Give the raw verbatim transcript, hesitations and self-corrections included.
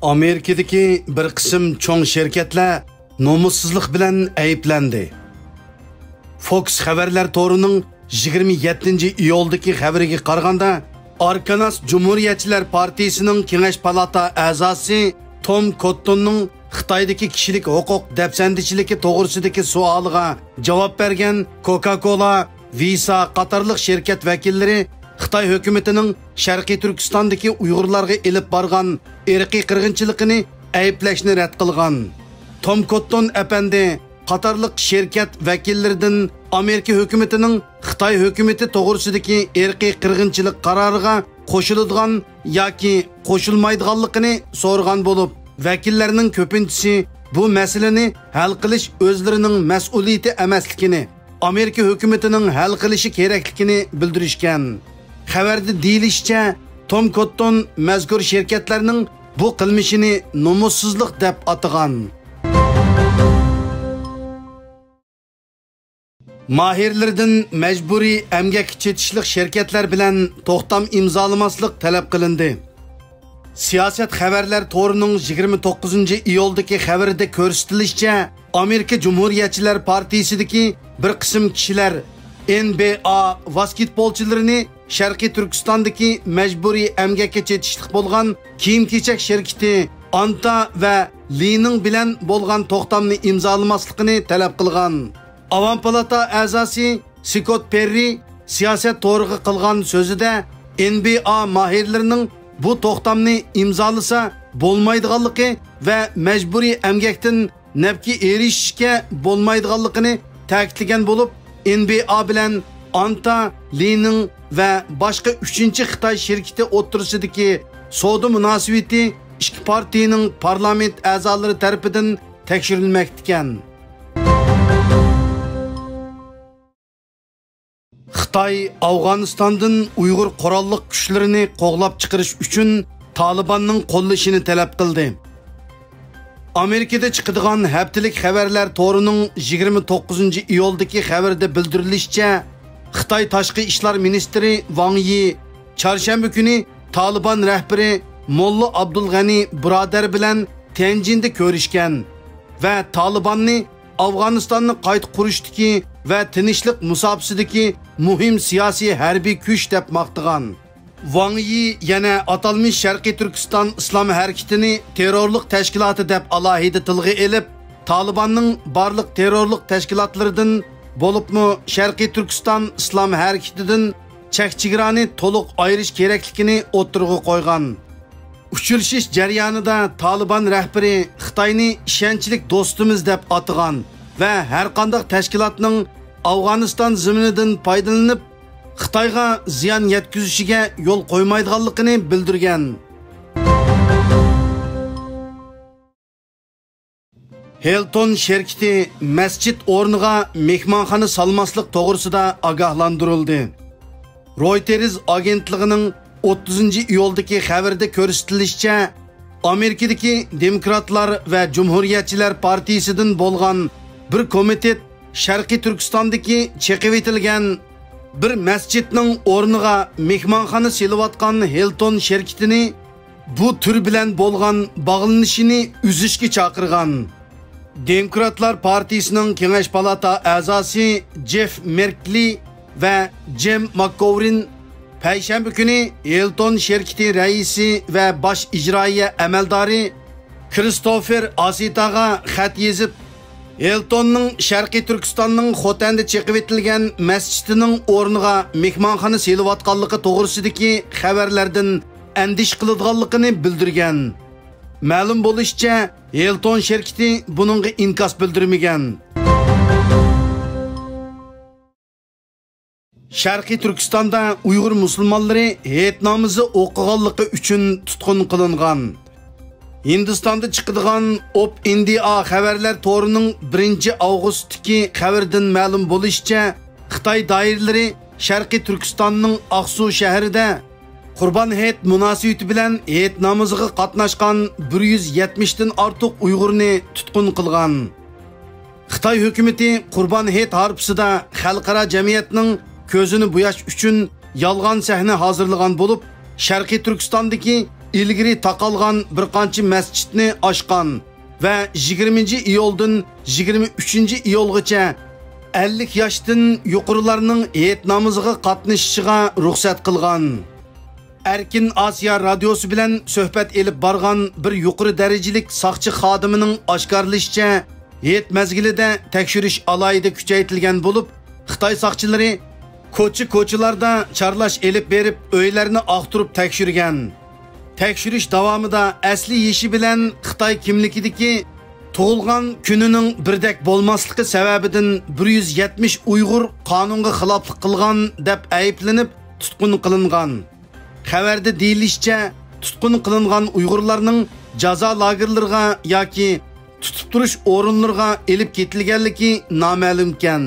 ئامېرىكىدىكى بىر قىسىم چوڭ شىركەتلەر نومۇسسىزلىق بىلەن ئەيىبلەندى. فوكس خەۋەرلەر تورىنىڭ يىگىرمە يەتتىنچى ئىيۇلدىكى خەۋىرىگە قارىغاندا، ئاركاناس جۇمھۇرىيەتچىلەر پارتىيىسىنىڭ كېڭەش پالاتا ئەزاسى توم كوتتوننىڭ خىتايدىكى كىشىلىك ھوقۇق دەپسەندىچىلىكى توغرىسىدىكى سوئالىغا جاۋاب بەرگەن كوكا كولا، ۋىسا قاتارلىق شىركەت ۋەكىللىرى خىتاي ھۆكۈمىتىنىڭ شەرقىي تۈركىستاندىكى ئۇيغۇرلارغا ئېلىپ بارغان ئىرقىي قىرغىنچىلىقىنى ئەيىبلەشنى رەت قىلغان. توم كوتتون ئەپەندى قاتارلىق شىركەت ۋەكىللىرىدىن ئامېرىكا ھۆكۈمىتىنىڭ خىتاي ھۆكۈمىتى توغرىسىدىكى ئىرقىي قىرغىنچىلىق قارارىغا قوشۇلىدىغان ياكى قوشۇلمايدىغانلىقىنى سورىغان بولۇپ، ۋەكىللەرنىڭ كۆپىنچىسى بۇ مەسىلىنى ھەل قىلىش ئۆزلىرىنىڭ مەسئۇلىيىتى ئەمەسلىكىنى، ئامېرىكا ھۆكۈمىتىنىڭ ھەل قىلىشى كېرەكلىكىنى بىلدۈرۈشكەن. خەۋەردە دېيىلىشىچە، توم كوتتون مەزكۇر شىركەتلەرنىڭ بۇ قىلمىشىنى نومۇسسىزلىق دەپ ئاتىغان. ماھىرلىرىدىن مەجبۇرىي ئەمگەككە چېتىشلىق شىركەتلەر بىلەن توختام ئىمزالىماسلىق تەلەپ قىلىندى. سىياسەت خەۋەرلەر تورىنىڭ يىگىرمە توققۇزىنچى ئىيۇلدىكى خەۋىرىدە كۆرسىتىلىشىچە، ئامېرىكا جۇمھۇرىيەتچىلەر پارتىيىسىدىكى بىر قىسىم كىشىلەر ئېن بى ئا ۋاسكېتبولچىلىرىنى شەرقىي تۈركىستاندىكى مەجبۇرىي ئەمگەككە چېتىشلىق بولغان كىيىم-كېچەك شىركىتى ئانتا ۋە لىنىڭ بىلەن بولغان توختامنى ئىمزالىماسلىقىنى تەلەپ قىلغان. ئاۋام پالاتا ئەزاسى سكوت پېررى سىياسەت تورىغا قىلغان سۆزىدە، ئېن بى ئا ماھىرلىرىنىڭ بۇ توختامنى ئىمزالىسا بولمايدىغانلىقى ۋە مەجبۇرىي ئەمگەكتىن نەپكە ئېرىشىشكە بولمايدىغانلىقىنى تەكىتلىگەن بولۇپ، ئېن بى ئا بىلەن ئانتا، لىنىڭ ۋە باشقا ئۈچىنچى خىتاي شىركىتى ئوتتۇرىسىدىكى سودا مۇناسىۋىتى ئىككى پارتىيىنىڭ پارلامېنت ئەزالىرى تەرىپىدىن تەكشۈرۈلمەكتىكەن. خىتاي ئافغانىستاندىن ئۇيغۇر قوراللىق كۈچلىرىنى قوغلاپ چىقىرىش ئۈچۈن تالىباننىڭ قوللىشىنى تەلەپ قىلدى. ئامېرىكىدا چىقىدىغان ھەپتىلىك خەۋەرلەر تورىنىڭ يىگىرمە توققۇزىنچى ئىيۇلدىكى خەۋىرىدە بىلدۈرۈلۈشىچە، خىتاي تاشقى ئىشلار مىنىستىرى ۋاڭ يى چارشەنبە كۈنى تالىبان رەھبىرى موللا ئابدۇلغەنى بۇرادەر بىلەن تيەنجىندە كۆرۈشكەن ۋە تالىباننى ئافغانىستاننى قايتا قۇرۇشتىكى ۋە تىنچلىق مۇساپىسىدىكى مۇھىم سىياسىي ھەربىي كۈچ دەپ ماختىغان. ۋاڭ يى يەنە ئاتالمىش شەرقىي تۈركىستان ئىسلام ھەرىكىتىنى تېررورلۇق تەشكىلاتى دەپ ئالاھىدە تىلغا ئېلىپ، تالىباننىڭ بارلىق تېررورلۇق تەشكىلاتلىرىدىن، بولۇپمۇ شەرقىي تۈركىستان ئىسلام ھەرىكىتىدىن چەك-چېگرانى تولۇق ئايرىش كېرەكلىكىنى ئوتتۇرىغا قويغان. ئۇچرىشىش جەريانىدا تالىبان رەھبىرى خىتاينى ئىشەنچلىك دوستىمىز دەپ ئاتىغان ۋە ھەرقانداق تەشكىلاتنىڭ ئافغانىستان زېمىنىدىن پايدىلىنىپ، خىتايغا زىيان يەتكۈزۈشىگە يول قويمايدىغانلىقىنى بىلدۈرگەن. ھىلتون شىركىتى مەسچىت ئورنىغا مېھمانخانا سالماسلىق توغرىسىدا ئاگاھلاندۇرۇلدى. رويتېرز ئاگېنتلىقىنىڭ ئوتتۇزىنچى ئىيۇلدىكى خەۋىرىدە كۆرسىتىلىشىچە، ئامېرىكىدىكى دېموكراتلار ۋە جۇمھۇرىيەتچىلەر پارتىيىسىدىن بولغان بىر كومىتېت شەرقىي تۈركىستاندىكى چېقىۋېتىلگەن بىر مەسچىتنىڭ ئورنىغا مېھمانخانا سېلىۋاتقان ھىلتون شىركىتىنى بۇ تۈر بىلەن بولغان باغلىنىشىنى ئۈزۈشكە چاقىرغان. دېموكراتلار پارتىيىسىنىڭ كېڭەش پالاتا ئەزاسى جېف مېركلى ۋە جىم ماككوۋرىن پەيشەنبە كۈنى ھىلتون شىركىتى رەئىسى ۋە باش ئىجرائىيە ئەمەلدارى كىرىستوفېر ئاسىتاغا خەت يېزىپ، ھىلتوننىڭ شەرقىي تۈركىستاننىڭ خوتەندە چېقىۋېتىلگەن مەسچىتىنىڭ ئورنىغا مېھمانخانا سېلىۋاتقانلىقى توغرىسىدىكى خەۋەرلەردىن ئەندىشە قىلىدىغانلىقىنى بىلدۈرگەن. مەلۇم بولۇشىچە، ھىلتون شىركىتى بۇنىڭغا ئىنكاس بىلدۈرمىگەن. شەرقىي تۈركىستاندا ئۇيغۇر مۇسۇلمانلىرى ھېيت نامىزى ئوقۇغانلىقى ئۈچۈن تۇتقۇن قىلىنغان. ھىندىستاندا چىقىدىغان ئوپ ئىندىئا خەۋەرلەر تورىنىڭ بىرىنچى ئاۋغۇستتىكى خەۋىرىدىن مەلۇم بولۇشىچە، خىتاي دائىرىلىرى شەرقىي تۈركىستاننىڭ ئاقسۇ شەھىرىدە قۇربان ھېيت مۇناسىۋىتى بىلەن ھېيت نامىزىغا قاتناشقان بىر يۈز يەتمىشتىن ئارتۇق ئۇيغۇرنى تۇتقۇن قىلغان. خىتاي ھۆكۈمىتى قۇربان ھېيت ھارپىسىدا خەلقئارا جەمئىيەتنىڭ كۆزىنى بوياش ئۈچۈن يالغان سەھنە ھازىرلىغان بولۇپ، شەرقىي تۈركىستاندىكى ئىلگىرى تاقالغان بىر قانچە مەسچىتنى ئاچقان ۋە يىگىرمىنچى ئىيۇلدىن يىگىرمە ئۈچىنچى ئىيۇلغىچە ئەللىك ياشتىن يۇقىرىلارنىڭ ھېيت نامىزىغا قاتنىشىشىغا رۇخسەت قىلغان. ئەركىن ئاسىيا رادىيوسى بىلەن سۆھبەت ئېلىپ بارغان بىر يۇقىرى دەرىجىلىك ساقچى خادىمىنىڭ ئاشكارىلىشىچە، ھېيت مەزگىلىدە تەكشۈرۈش ئالاھىدە كۈچەيتىلگەن بولۇپ، خىتاي ساقچىلىرى كوچا-كوچىلاردا چارلاش ئېلىپ بېرىپ، ئۆيلەرنى ئاختۇرۇپ تەكشۈرگەن. تەكشۈرۈش داۋامىدا ئەسلى يېشى بىلەن خىتاي كىملىكىدىكى، تۇغۇلغان كۈنىنىڭ بىردەك بولماسلىقى سەۋەبىدىن بىر يۈز يەتمىش ئۇيغۇر قانۇنغا خىلاپلىق قىلغان دەپ ئەيىبلىنىپ تۇتقۇن قىلىنغان. خەۋەردە دېيىلىشىچە، تۇتقۇن قىلىنغان ئۇيغۇرلارنىڭ جازا لاگېرلىرىغا ياكى تۇتۇپ تۇرۇش ئورۇنلىرىغا ئېلىپ كېتىلگەنلىكى نامەلۇمكەن.